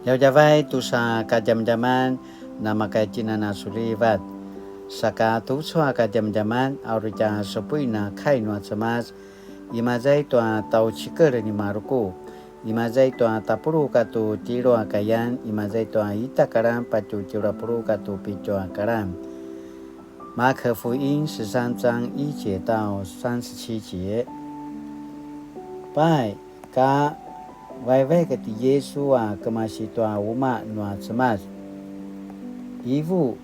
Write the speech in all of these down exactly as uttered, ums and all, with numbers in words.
Djavadjavay tusa kadjamadjaman, namakaikinan a sulivat. Saka tucu a kadjamadjaman, a uri tja supuin a kai nua Cemas, imaza i tua tjaucikel ni Maruku, imaza i tua tapuluq katua tjelu a kayan, imaza i tua ita a kalan patje tjelu a puluq katua pitju a kalan. 馬可福音十三章一節到三十七節。Pai, ka vaivaik ti Yesu a kemasi tua umaq nua Cemas. Ivu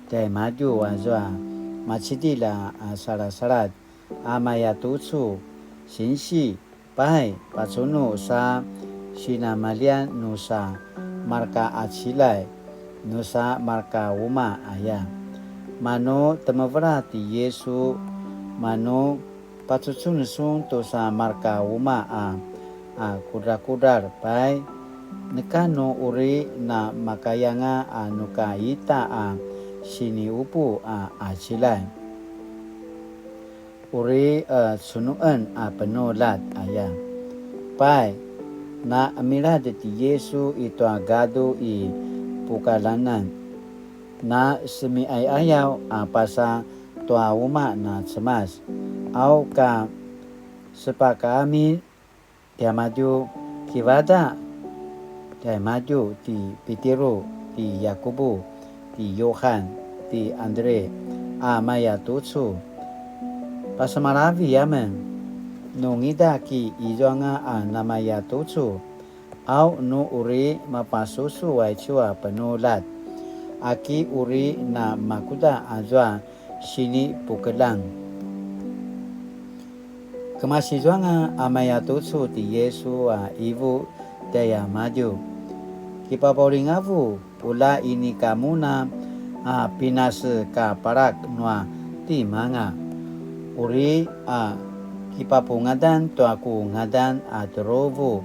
tjaimadju azua macidilj a salasaladj a maya tucu, sinsi, pai, pacunu sa sinamaljian nu sa marka qaciljay, nu sa marka umaq aya. Manu temevela ti Yesu, manu pacucun sun tusa marka umaq a, a kudrakudral, pai, neka nu uri namakayanga a nuka ita a siniupu a qaciljay. Uri, e, cunuen a penuljat aya. Pai, na qemiladj ti Yesu i tua gadu i pukalanan. Na semiqaiqayaw a pasa tua umaq na Cemas. Au ka sepakamin tiamadju, kivadaq tiamadju ti Pitiru, ti Yakubu, ti Yuhan, ti Andre, a maya tucu. Pasemalavi amen, nu ngida ki izuanga a namaya tucu, au nu uri mapasusu aicu a penuljat, aki uri namakuda azua sinipukeljang. Kemasizuanga a maya tucu ti Yesu a ivu tjaimadju. Kipapaulingavu, ula inika mun a, a pinasekapalak nua timanga. Uri a kipapungadan tua ku ngadan a tjuruvu,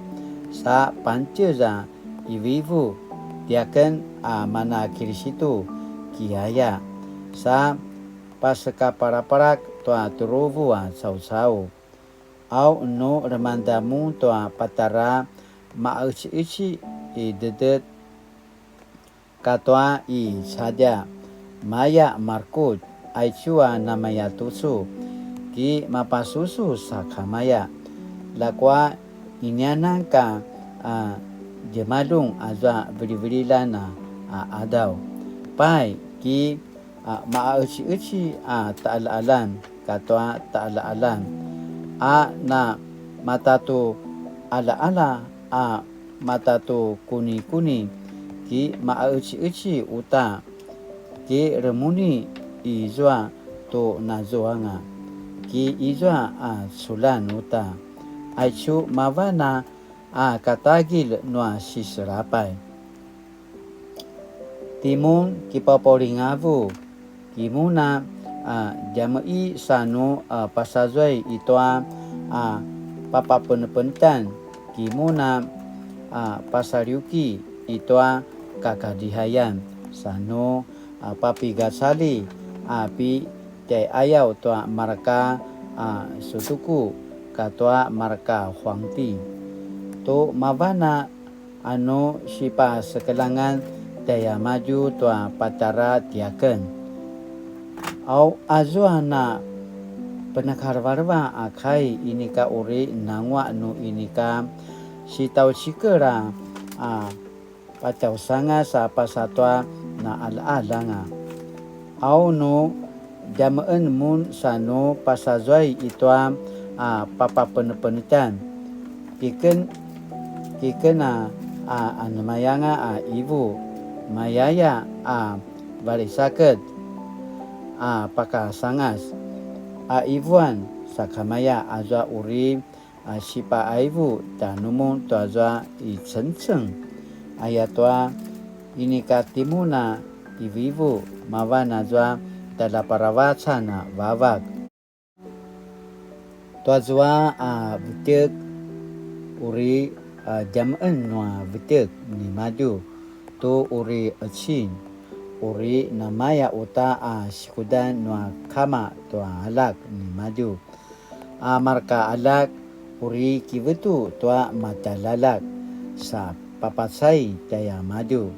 sa pantjez a ivuivu, tiaken a mana Kirisitu kiaya, sa pasekapalapalak tua tjuruvu a caucau. Au nu lemangeda mun tua patjara maqeciqeci i dedet katua i cadja, maya marekutj, aicu a namaya tucu, ki mapasusu sakamaya. Ljakua inianan ka, a, djemaljun azua vilivililjan a, a qadaw. Pai, ki, a, maqeciqeci a taqaljaqaljan katua taqaljaqaljan, a na matatu qaljaqalja a matatu kunikuni, ki maqeciqeci uta, ki remuni izua tu nazuanga, ki izua a culjan uta, aicu mavan a katagilj nua siselapay. Timun kipapaulingavu, ki mun a, a, djameqi sa nu, a, pasazuai i tua, a, papapenepenetan, ki mun a, a, pasaliuki i tua kakadihayan, sa nu, a, papigacalji, a, pitjaiqayaw tua marka, a, sutuku, katua marka huangti. Tu mavan a a nu sipasekeljangan tjaimadju tua patjara tiaken. Au azua na penakalevaleva a kai inika uri nanguaq nu inika sitjaucikel a, a patjausangas a pasa tua na qaljaqaljanga. Au nu djameqen mun sa nu pasazuai i tua, a, papapenepenetan. Kiken, kiken a, a, a namayanga a ivu, mayaya a valisaked, a pakasangas, a ivuan sakamaya azua uri a sipaqaivu tjanumun tuazua i cengceng. Ayatua inika timun a ivuivu mavan azua tjaljaparavacan a vavak. Tuazua a vetjek uri, a, djameqen nua vetjek nimadju tu uri qecin, uri namaya uta a sikudan nua kama tua aljak nimadju. A marka aljak uri kivetu tua matjaljaljak sa papacai tjaiamadju.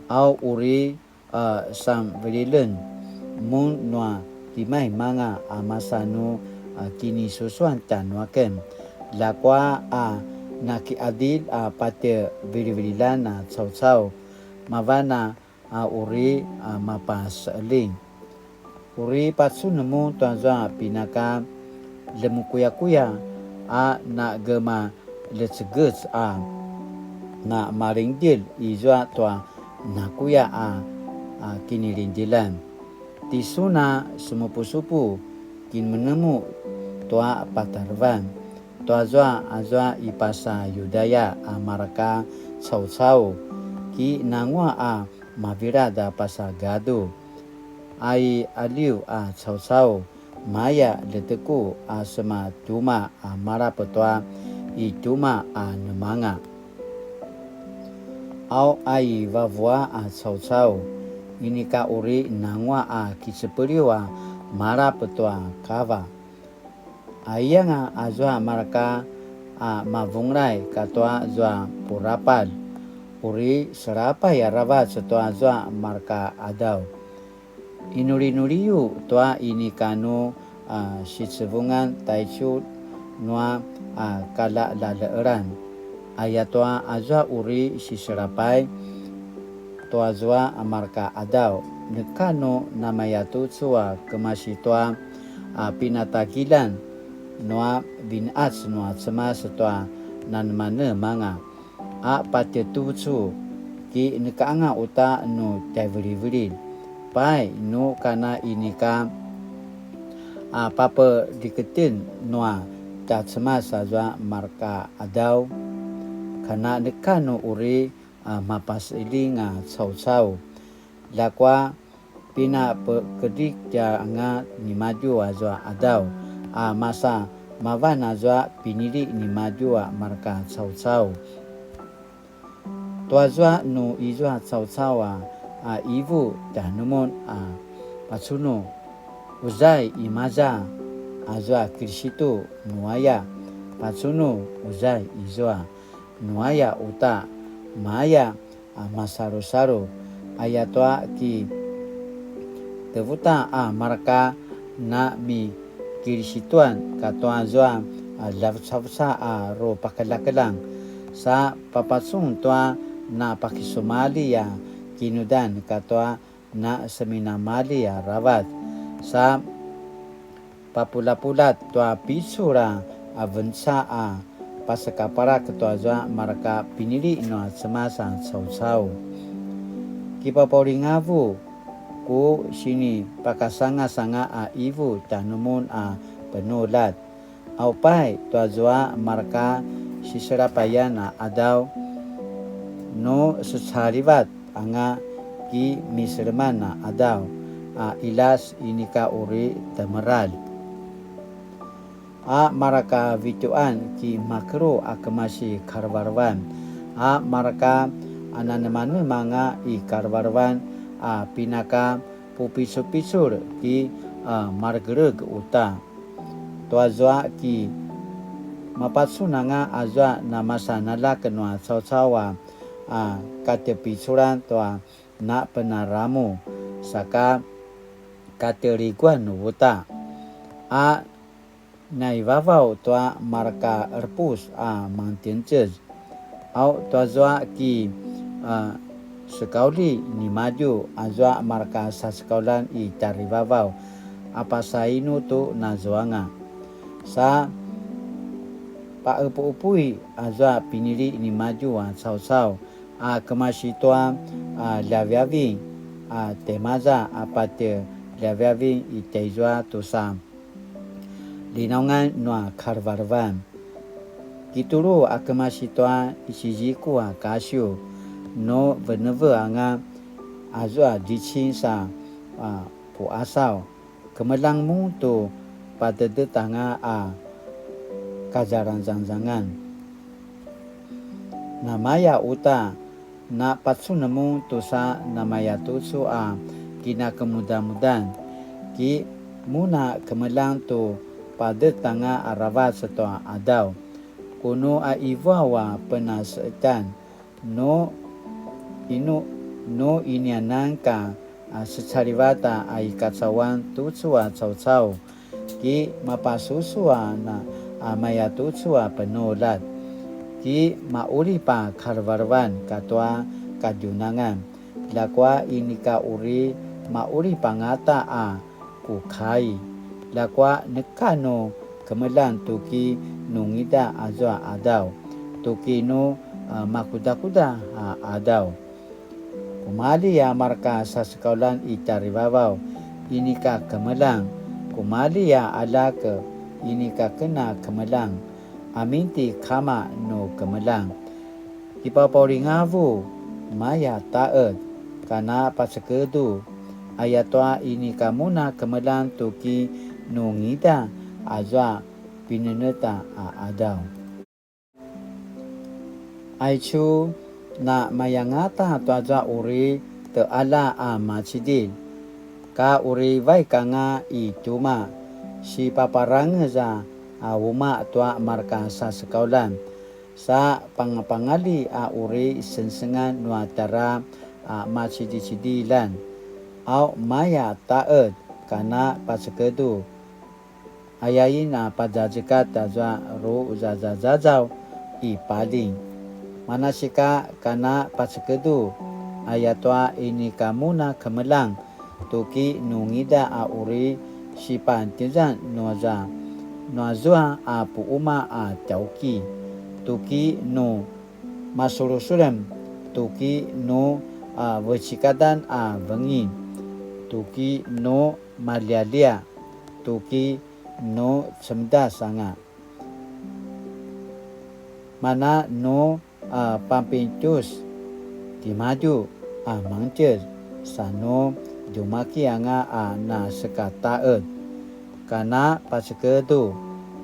Au uri a sanvelilen mun nua timaimanga a masa nu a kinisusuan tjanuaken, ljakua a nakiqadilj a patje vilivililan a caucau, mavan a uri a mapaseqeljing. Uri pacun mun tuazua pinaka lemukuyakuya a nagemalecegec a na malingdjelj izua tua nakuya a, a kinilingdjeljan. Tisun a semupusupu kinemenemu tua patarevan tuazua azua i pasa Yudaya a marka caucau, ki nangua a mavilad a pasa gadu. A i Aliu a caucau, maya ljeteku a sema tjumaq a malap tua i tjumaq a nemanga. Au a i Vavua a caucau, inika uri nangua a kicepeliw a malap tua kava. Aiyanga azua marka a mavunglay katua zua purapal, uri selapay aravac tua zua marka qadaw. Inulinuliyu tua inika nu a sicevungan taicu nua a kalalaleqelan. Ayatua azua uri siselapay tuazua a marka qadaw, neka nu namayatucu a kemasi tua a pinatakilan nua vinqac nua Cemas tua nanemanemanga a patjetucu, ki nekaanga uta nu tjaivilivililj. Pai nu kana inika a papediketen nua tja Cemas azua marka qadaw, kana neka nu uri a mapaseqeljing a caucau. Ljakua pinapekedrik tjanga nimadju azua qadaw a masa mavan azua pinili nimadju a marka caucau. Tuazua nu izua caucau a, a ivu tjanumun a pacunu, uzai imaza azua Kilisitu nuaya, pacunu uzai izua nuaya uta, maya a masalusalu, ayatua ki tevuta a marka na mi Kilisituan katua zua a ljavucavuca a ru pakeljakeljang, sa papacun tua na pakisumalji a kinudan katua na seminamalji aravac, sa papuljapuljat tua picul a venca a pasekapalak tua zua marka pinili nua Cemas a caucau. Kipapaulingavu ku sinipakasangasanga a ivu tjanumun a penuljat. Aupay tua zua marka siselapayan a qadaw, nu secalivat anga ki miseleman a qadaw a qiljas inika uri temeralj. A marka vitjuqan ki makelu a kemasi kalevelevan, a marka a nanemanemanga i kalevelevan a pinaka pupicupicul ki a maregereg uta. Tua zua ki mapacunanga azua namasan aljak nua caucau a, a katepiculan tua napenaramu, saka kateliguan uta. A naivavaw tua marka qerepus a mangtjengtjez. Au tua zua ki, a, sekaulji nimadju azua marka sasekauljan i tjarivavaw a pasainu tu nazuanga. Sa paqepuqepui azua pinili nimadju a caucau a kemasi tua, a, ljaviaving, a, temaza a patje ljaviaving i tjaizua tusa linaungan nua kalevelevan. Kitulu a kemasi tua isiziku a kasiw, nu veneve anga azua djicing sa, a, puasaw, kemeljang mun tu padedet anga a kazaranzangzangan. Namaya uta, na pacun mun tusa namayatucu a kinakemudamudan, ki mun a kemeljang tu padet anga aravac tua qadaw, kunu a ivuaw a penaseqetan, Nu inu nu inianan ka a secalivat a i kacauan tucu a caucau, ki mapasusu a na a maya tucu a penuljat, ki maqulip a kalevelevan katua kadjunangan, ljakua inika uri maqulip angata a ku kai, ljakua neka nu kemeljang tuki nungida azua qadaw, tuki nu a makudakuda a qadaw. Kumalji a marka sasekauljan i tjarivavaw, inika kemeljang. Kumalji a aljak, inika kena kemeljang. Amin ti Kama nu kemeljang. Kipapaulingavu, maya taqed, kana pacekedu, ayatua inika mun a kemeljang tuki nungida azua pinenetj a qadaw. Aicu, na mayangata tuazua uri teqalja a macidilj, ka uri vaik anga i tjumaq, sipaparangez a umaq tua marka sasekauljan, sa pangapangalji a uri sengsengan nua tjara a macidicidiljan, au maya taqed kana pacekedu, ayain a pazazekatj azua ru zazazazaw i paljing. Manasika kana pacekedu, ayatua inika mun a kemeljang, tuki nungida a uri sipantjezan nuaza, nuazua a puquma a tjauki, tuki nu masulusulem, tuki nu a vecekadan a vengin, tuki nu maljialjia, tuki nu cemedas anga. Mana nu a pampintjus timadju a mangtjez, sa nu djumaki anga a nasekataqed. Kana pacekedu,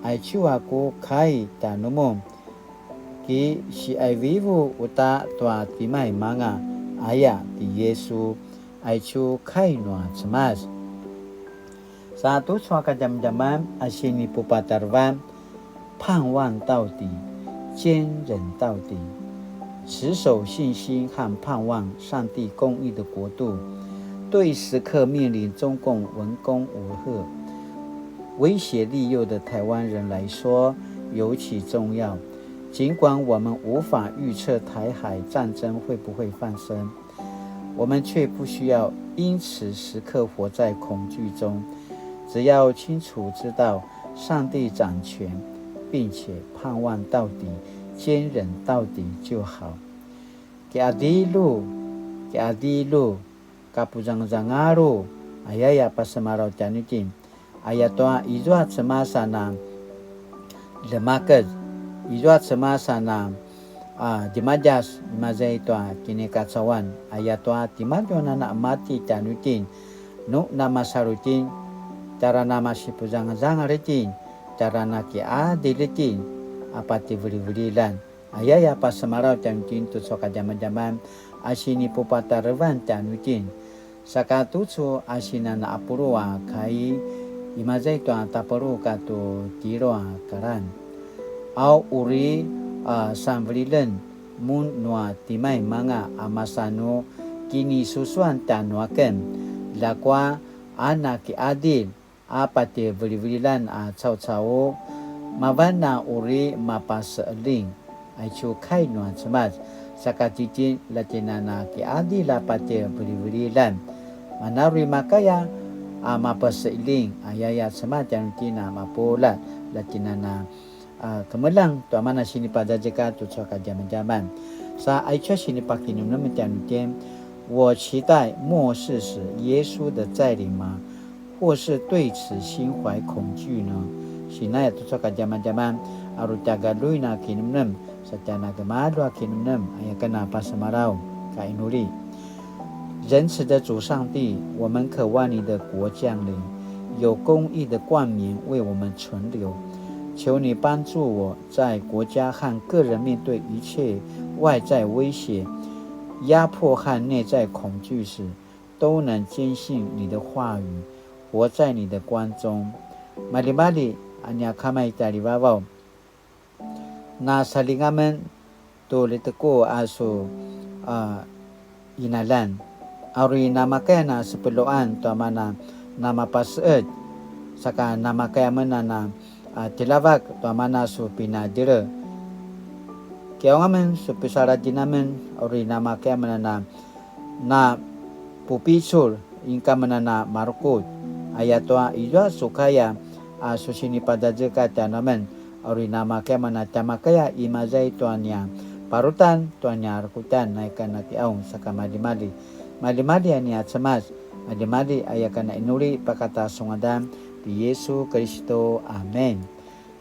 aicu a ku kai tjanumun, ki siqaivivu uta tua timaimanga, aya ti Yesu, aicu kai nua Cemas. Sa tucu a kadjamadjaman a sinipupatarevan, 盼望到底，坚忍到底，持守信心和盼望上帝公义的国度，对时刻面临中共文攻武吓威胁利诱的台湾人来说尤其重要。尽管我们无法预测台海战争会不会发生， 我们却不需要因此时刻活在恐惧中，只要清楚知道上帝掌权，并且盼望到底，坚忍到底就好。Kiadilu, kiadilu, kapuzangazangalu, ayaya pasemalaw tjanuitjen. Ayatua izua Cemas a na ljemakez, izua Cemas a na a djemadjas, imaza i tua kinikacauan, ayatua timadju a na mati tjanuitjen, nu na masalu itjen, tjara na masipuzangazangal itjen, tjara na kiadil itjen, a patjeveliveliljan. Ayaya pasemalaw tjanuitjen tucu a kadjamadjaman a sinipupatarevan tjanuitjen. Saka tucu a sinan a pulu a kai, imaza i tua tapuluq katu tjelu a kalan. Au uri a sanvelilen mun nua timaimanga a masa nu kinisusuan tjanuaken, ljakua a na kiadil a patjeveliveliljan a caucau, mavan a uri mapaseqeljing, aicu kai nua Cemas, saka tjitjen ljatjinana kiadil a patjeveliveliljan. Mana uri makaya a mapaseqeljing, ayaya Cemas tjanuitjen a mapuljat, ljatjinana a kemeljang tua mana sinipazazekatj tucu a kadjamadjaman. Sa aicu a sinipakinemnem tjanuitjen, 我期待末世时耶稣的再临吗？或是对此心怀恐惧呢？ Sinaya tucu a kadjamadjaman, a ru tja galjuin a kinemnem, sa tja na gemalju a kinemnem, aya ken a pasemalaw, ka inuli. 仁慈的主上帝，我们渴望你的国降临，有公义的冠冕为我们存留。求你帮助我在国家和个人面对一切外在威胁、压迫和内在恐惧时，都能坚信你的话语，活在你的光中。Maljimalji, a nia Kama i tjarivavaw, na saljinga men su liteku a su a qinaljan. A uri namakaya na sepeluan tua mana namapaseqetj, saka namakaya amen a na a tjeljavak tua mana su pinadjele. Kiqaung amen su pisaladjin amen, a uri namakaya amen a na pupicul, inika amen a na marukut. Ayatua izua su kaya a su sinipadjadjeka tjanuamen, a uri namakaya amen a tjamakaya imaza i tua nia parutan, tua nia rekutjan, naika na kiqaung, saka maljimalji. Maljimalji a nia Cemas, maljimalji aya ka na inuli pakata su ngadan ti Yesu Kiristu. Amen.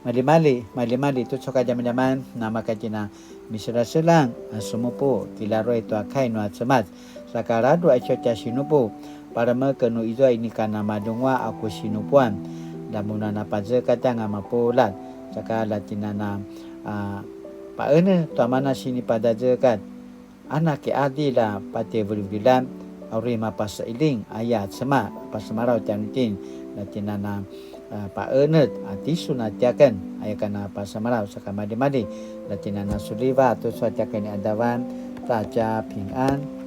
Maljimalji, maljimalji tucu a kadjamadjaman, namaka tjen a miselaselang a sumupu, kilaruay tua kai nua Cemas. Saka ladruq aicu a tja sinupu, palemeken nu izua inika namadungua a ku sinupuan, la mun a napazekatj anga mapuljat, saka la tjen a na, a, paqenetj tua mana sinipadjadjekatj, a na kiqadilj a patje velivelilan, a uri mapasailing aya Cemas, pasemalaw tjanuitjen, la tjen a na, a, paqenetj a tisun a tiaken, aya ka na pasemalaw saka maljimalji, la tjen a na suliva tucu a tiaken ni Adavan, ta tja pingan.